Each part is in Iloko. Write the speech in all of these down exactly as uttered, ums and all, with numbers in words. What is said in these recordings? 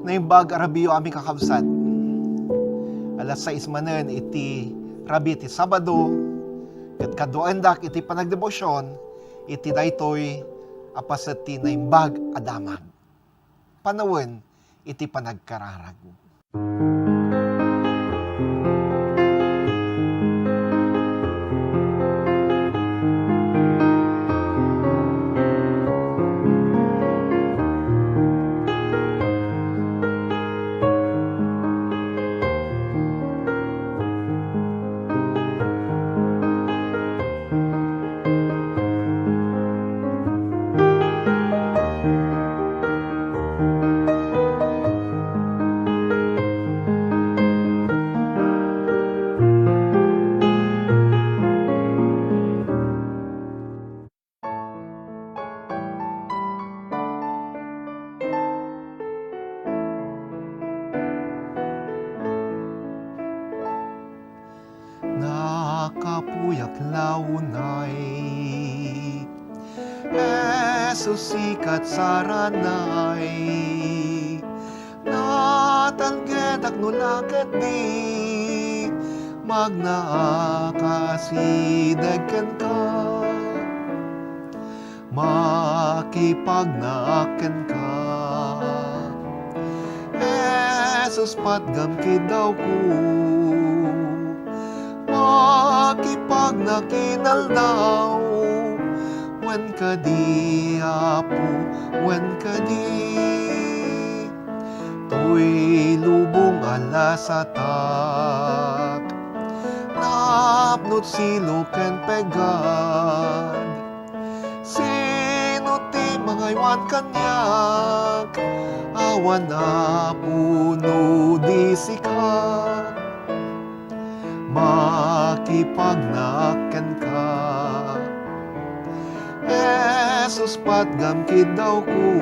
Naimbag a rabiiyo, amin kakabsat. Alas sais manen iti rabii ti Sabado, ket kaduaendak iti panagdebosion iti daytoy a paset ti Naimbag a Damag. Panawen iti panagkararag. Nakapuyak la unay, Jesus, sika ti saranay. Natalgedak no la ketdi magnaak a sideg kenka. Makipagnaak kenka, Jesus, patgam kidawko. Makipagnaak inaldaw, wen kadi, Apo, wen kadi. Toy lubong a lasatak, napno ti silo ken pegad. Sino ti mangaywan kaniak? Awan, Apo, no di sika. Makipagnaak kenka. Jesus, patgam kidawko.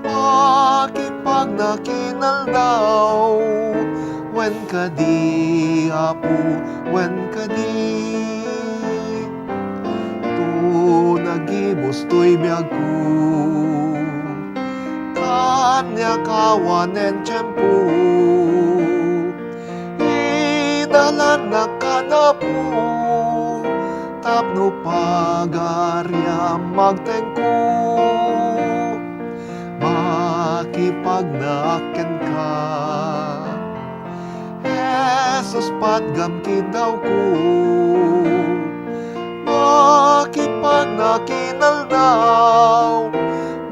Makipagnaak inaldaw, wen kadi, Apo, wen kadi. To nagibus toy biagko, kaniak awanen tiempo. Idalannak kan Apo, tapno pagariam agtengko. Makipagnaak kenka, Jesus, patgam kidawko. Makipagnaak inaldaw,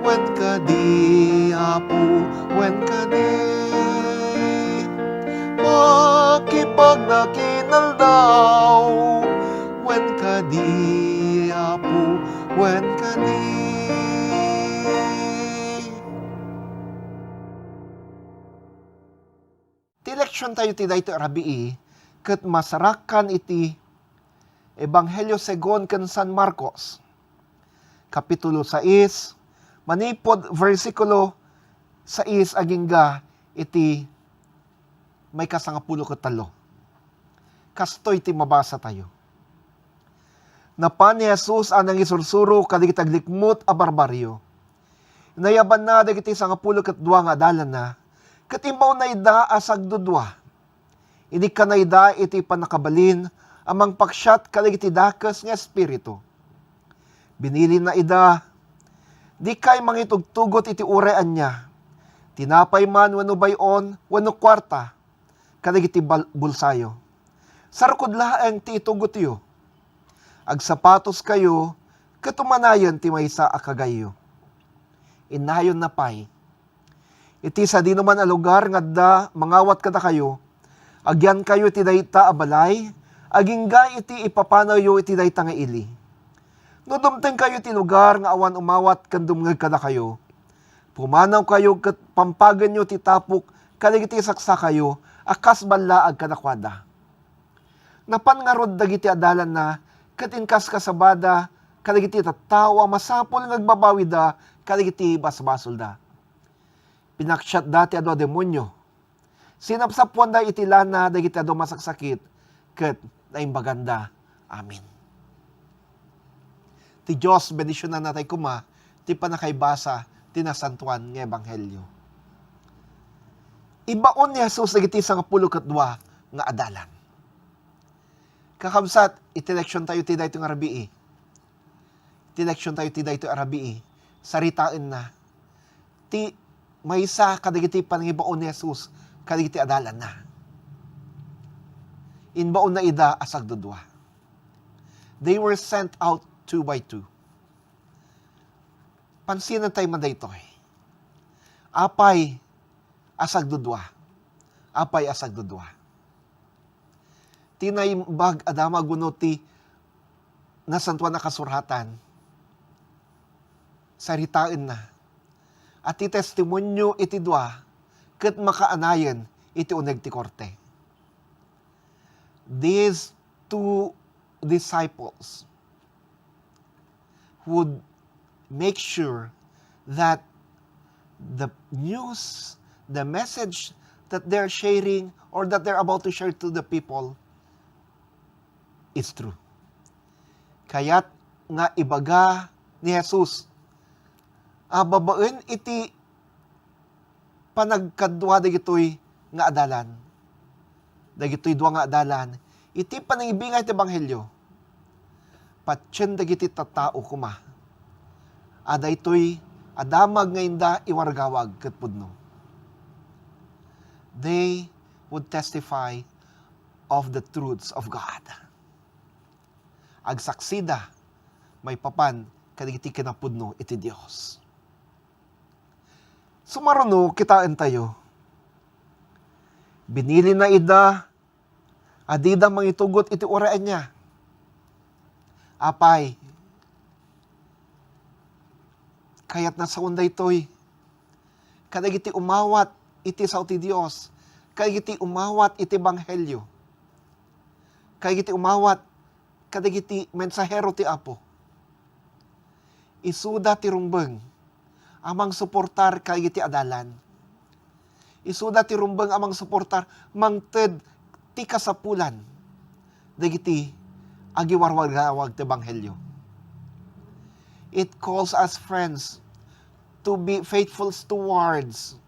wen kadi, Apo, wen kadi. Makipagnaak inaldaw, wen kadi, Apo, wen kadi. Ti leksion tayo ti daytoy a rabii ket masarakan iti Ebanghelio segun ken San Marcos, Kapitulo sais, manipud bersikulo sais agingga iti maikasangapulo ket tallo. Kastoy ti mabasa tayo. Napan ni Jesus a nangisursuro kadagiti aglikmut a barbarrio. Inayabanna dagiti sangapulo ket dua nga adalanna, ket imbaonna ida a sagdudua. Inikkana ida iti pannakabalin a mangpaksiat kadagiti dakes nga espiritu. Binilinna ida, "Dikay mangitugtugot iti uray ania, tinapay man wenno bay-on wenno kuarta kadagiti bal-, bulsayo. Sarukod laeng ti itugotyo. Agsapatoskayo ket umanayen ti maysa a kagayyo." Innayonna pay. Iti sadinoman a lugar nga adda mangawat kadakayo, agyankayo iti dayta a balay, agingga iti ipapanawyo iti dayta nga ili. No dumtengkayo iti lugar nga awan umawat ken dumngeg kadakayo, pumanawkayo ket pampagenyo ti tapok kadagiti saksakayo a kas ballaag kadakuada. Napan ngarud dagiti adalanna ket inkaskasabada kadagiti tattao a masapul nga agbabawida kadagiti basbasolda. Pinaksiatda ti adu a demonio. Sinapsapoanda iti lana dagiti adu a masaksakit ket naimbaganda. Amen. Ti Dios bendisionanna tay koma ti pannakaibasa ti nasantoan nga ebanghelio. Ibaon ni Jesus dagiti sangapulo ket dua nga adalan. Kakabsat, iti leksion tayo ti daytoy nga rabii. Iti leksion tayo ti daytoy a rabii, saritaenna ti maysa kadagiti panangibaon ni Jesus kadagiti adalanna. Imbaonna ida a sagdudua. They were sent out two by two. Pansinen tayo man daytoy. Apay a sagdudua. Apay a sagdudua. Ti Naimbag a Damag wenno ti Nasantoan a Kasuratan, saritaenna a ti testimonio iti dua ket makaanayen iti uneg ti korte. These two disciples would make sure that the news, the message that they're sharing or that they're about to share to the people is true. Kayat nga ibaga ni Jesus a babaen iti panagkadua dagitoy nga adalan, dagitoy dua nga adalan, iti panangibingay ti ebanghelio, patien dagiti tattao koma a daytoy a damag nga inda iwargawag ket pudno. They would testify of the truths of God. Agsaksida maipapan kadagiti kinapudno iti Dios. Sumaruno, kitaentayo. Binilina ida a dida mangitugot iti uray ania. Apay, kayatna sawen daytoy. Kadagiti umawat iti sao ti Dios, kadagiti umawat iti ebanghelio, kadagiti umawat kadagiti mensahero ti Apo. Isuda ti rumbeng a mangsuportar kadagiti adalan. Isuda ti rumbeng a mangsuportar, mangted ti kasapulan dagiti agiwarwargawag ti ebanghelio. It calls us, friends, to be faithful stewards,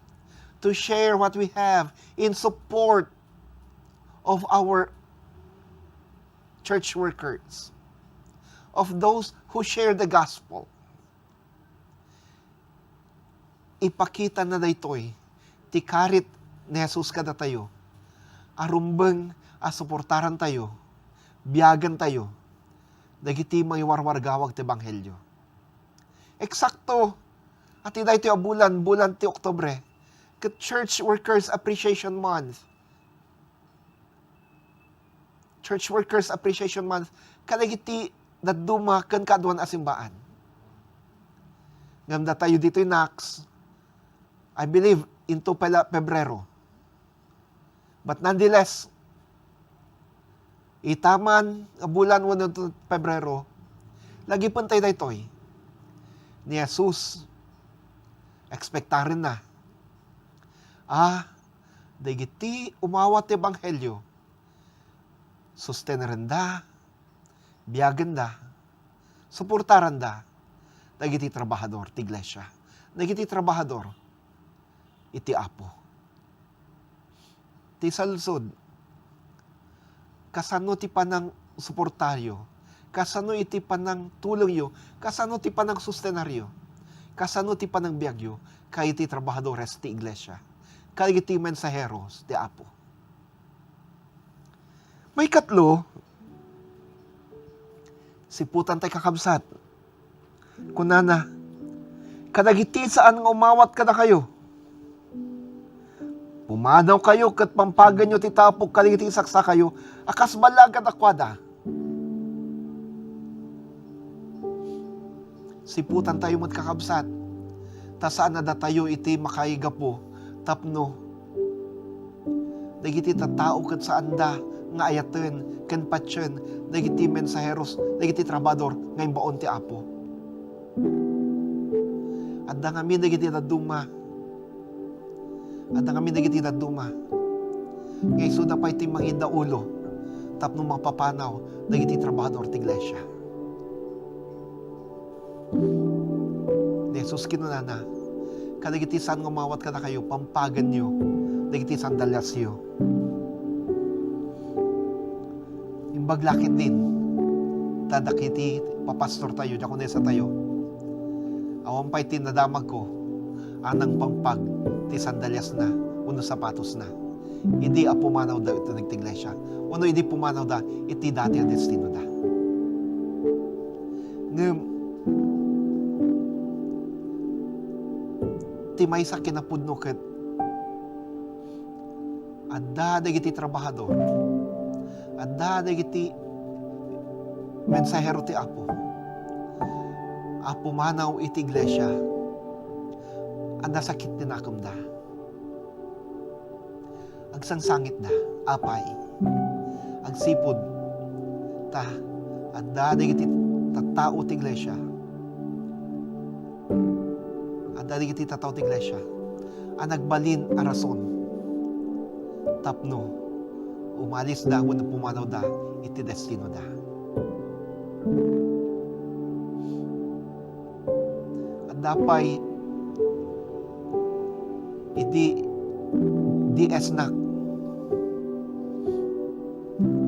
to share what we have in support of our church workers, of those who share the gospel. Ipakitana daytoy ti karit ni Jesus kadatayo a rumbeng a suportarantayo, biagantayo dagiti mangiwarwargawag ti ebanghelio. Eksakto a ti daytoy a bulan, bulan ti Oktubre, ket Church Workers Appreciation Month. Church Workers Appreciation Month kadagiti dadduma ken kaaduan a simbaan. Ngem datayo ditoy Nax, I believe, into pela Pebrero. But nonetheless, ita man nga bulan wenno Pebrero, lagipentayo daytoy. Ni Jesus, ekspektarenna a dagiti umawat ti ebanghelio, sustenerenda, biagenda, suportaranda dagiti trabahador ti iglesia, dagiti trabahador iti Apo. Ti salsod, kasano ti panangsuportayo? Kasano iti panangtulongyo? Kasano ti panangsustenaryo? Kasano ti panangbiagyo kadagiti trabahadores ti iglesia, kadagiti mensaheros ti Apo? Maikatlo, siputan tay kakabsat. Kunana, kadagiti saan nga umawat kadakayo, pumadawkayo ket pampagenyo ti tapok kadagiti saksakayo a kas balla kadakuada. Siputan tayo met, kakabsat, ta saan a datayo iti makaigapu tapno dagiti tattao ket saanda nga ayaten ken patien dagiti mensaheros, dagiti trabahador nga imbaon ti Apo. Adda ngamin dagiti dadduma. Adda ngamin dagiti dadduma nga isuda pay ti mangidaulo tapno mapapanaw dagiti trabahador ti iglesia. Ni Jesus kinunana, kadagiti saan nga umawat kadakayo, pampagenyo dagiti sandaliasyo. Imbag la ketdin ta dagiti papastortayo, diakonesatayo, awan pay ti nadamagko a nangpampag ti sandaliasna wenno sapatosna idi a pumanawda iti iglesia wenno idi pumanawda iti dati a destinoda. Ngem ti maysa a kinapudno ket adda dagiti trabahador, adda dagiti mensahero ti Apo a pumanaw iti iglesia a nasakit ti nakemda. Agsangsangitda, apay, agsipud ta adda dagiti tattao ti iglesia, adda dagiti tattao ti iglesia a nagbalin a rason tapno umalisda wenno pumanawda iti destinoda. Adda pay idi D S nak.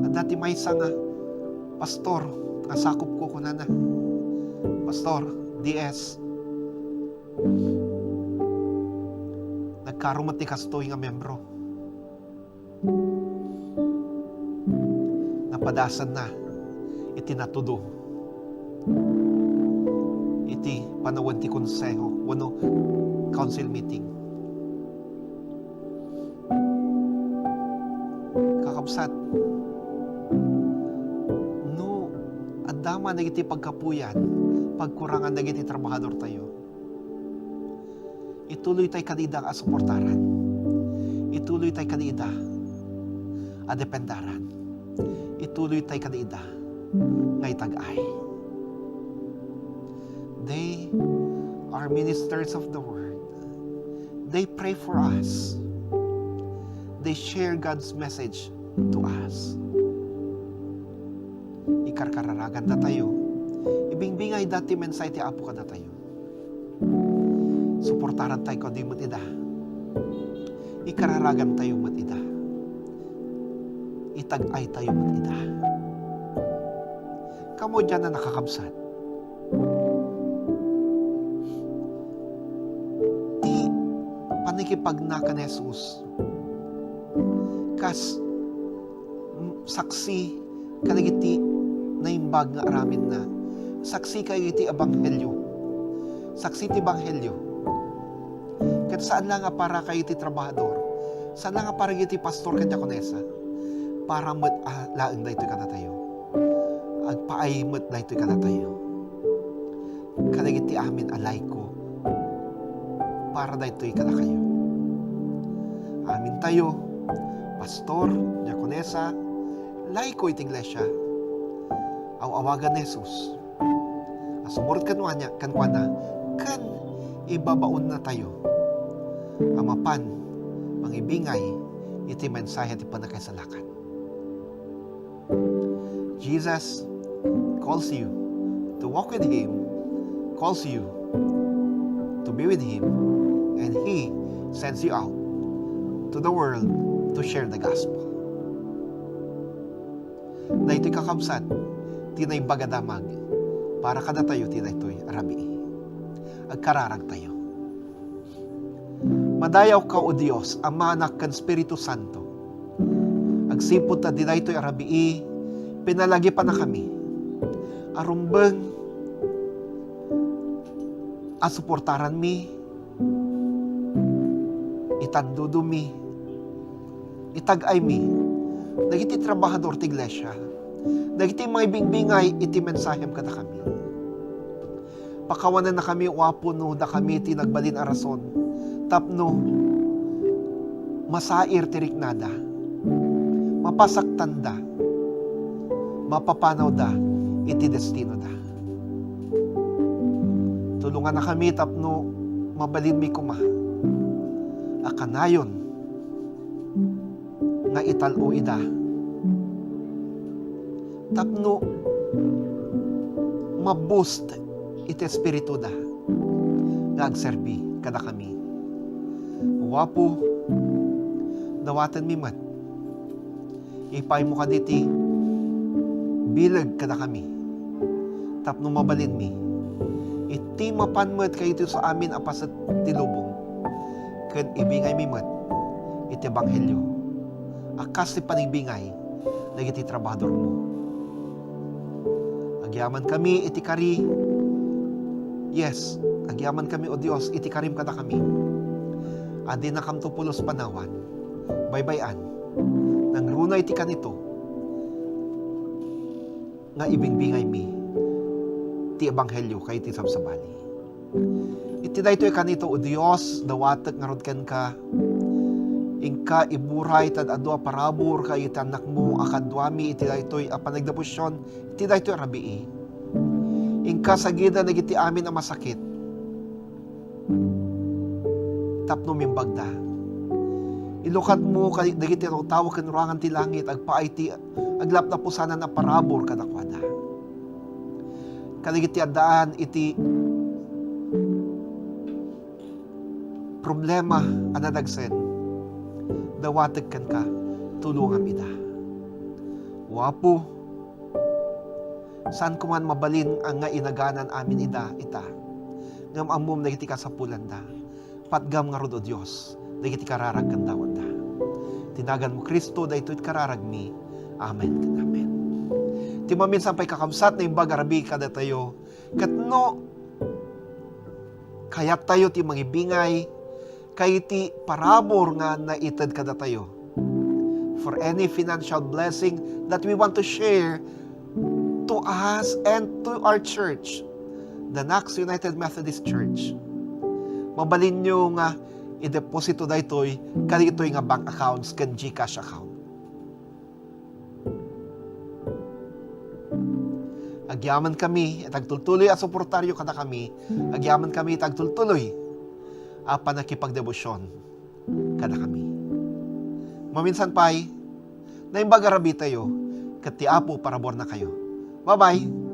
Adda ti maysa nga pastor nga sakop ko, kunana, "Pastor, D S, nagkaaro met ti kastoy nga membro." Napadasanna iti natudo iti panawen ti konseho wenno council meeting. Kakabsat, no adda man dagiti pagkapuyan, pagkurangan dagiti trabahadortayo, ituloy tay kadida a suportaran. Ituloy tay kadida a dependaran. Ituloy tay kadida nga itag-ay. They are ministers of the word. They pray for us. They share God's message to us. Ikarkararagandatayo. Ibingbingayda ti mensahe ti Apo kadatayo. Suportarantayo kadi met ida. Ikararagantayo met ida. Itag-aytayo met ida. Kamo dian a nakakabsat, ti pannakipagna ken ni Jesus kas, mm, saksi kadagiti naimbag nga aramidna. Saksi kadagiti ebanghelio. Saksi ti ebanghelio. Ket saan la nga para kadagiti trabahador. Saan la nga para kadagiti pastor ken diakonesa. Para met a laeng daytoy kadatayo. Agpaay met daytoy kadatayo. Kadagiti amin a laiko para daytoy kadakayo. Amintayo, pastor, diakonesa, laiko iti iglesia, aw-awagan ni Jesus a sumurot kenkuana, kenkuana, ken ibabaonnatayo a mapan mangibingay iti mensahe ti pannakaisalakan. Jesus calls you to walk with Him, calls you to be with Him, and He sends you out to the world to share the gospel. Daytoy, kakabsat, ti naimbag a damag para kadatayo ti daytoy a rabii. Agkararagtayo. Madayawka, O Dios, Ama, Anak, ken Espiritu Santo. Agsipud ta daytoy a rabii, pinalagipannakami a rumbeng a suportaranmi, itandudomi, itag-aymi dagiti trabahador ti iglesia, dagiti mangibingbingay iti mensahem kadakami. Pakawanannakami, O Apo, no dakami ti nagbalin a rason tapno masair ti riknada, mapasaktanda, mapapanawda iti destinoda. Tulongannakami tapno mabalinmi koma a kanayon nga ital-o ida tapno ma-boost iti espirituda nga agserbi kada kami Apo, dawatenmi met. Ipaymo kadi ti bileg kadakami tapno mabalinmi iti mapan met kadagitoy amin a paset ti lubong ken ibingaymi met iti ebanghelio a kas ti panibingay dagiti trabahadormo. Agyamankami iti kari, yes, agyamankami, O Dios, iti karim kadakami. A dinakamto pulos panawan, baybay-an, nangruna iti kanito nga ibingbingaymi ti ebanghelio kadagiti sabsabali. Iti daytoy kanito, O Dios, dawatek ngarud kenka. Inka iburay ti ad-adu a parabur kadagiti annakmo a kaduami iti daytoy a panagdebusion, iti daytoy a rabii. Inka sagida dagiti amin a masakit tapno mimbagda. Ilukatmo kadi-, dagiti tattao ken ruangan ti langit, agpaay ti aglapnapusanan a parabur kadakuada. Kadagiti addaan iti problema a nadagsen, dawatek kenka, tulongam ida. O Apo, saan koma mabalin a nga inaganan amin ida, ita, ngem ammom dagiti kasapulanda. Patgam ngarud, O Dios, dagiti kararag ken dawatda. Ti naganmo, Cristo, daytoy ti kararagmi. Amen ken amen. Ti maminsan pay, kakabsat, naimbag a rabii kadatayo, ket no kayattayo ti mangibingay kadagiti parabur nga naited kadatayo, for any financial blessing that we want to share to us and to our church, the Knox United Methodist Church, mabalinyo nga ideposito daytoy kadagitoy nga bank accounts ken GCash account. Agyamankami iti agtultuloy a suportaryo kadakami. Agyamankami iti agtultuloy a pannakipagdebosion kadakami. Maminsan pay, naimbag a rabiitayo, ket ti Apo paraburna kayo. Bye-bye!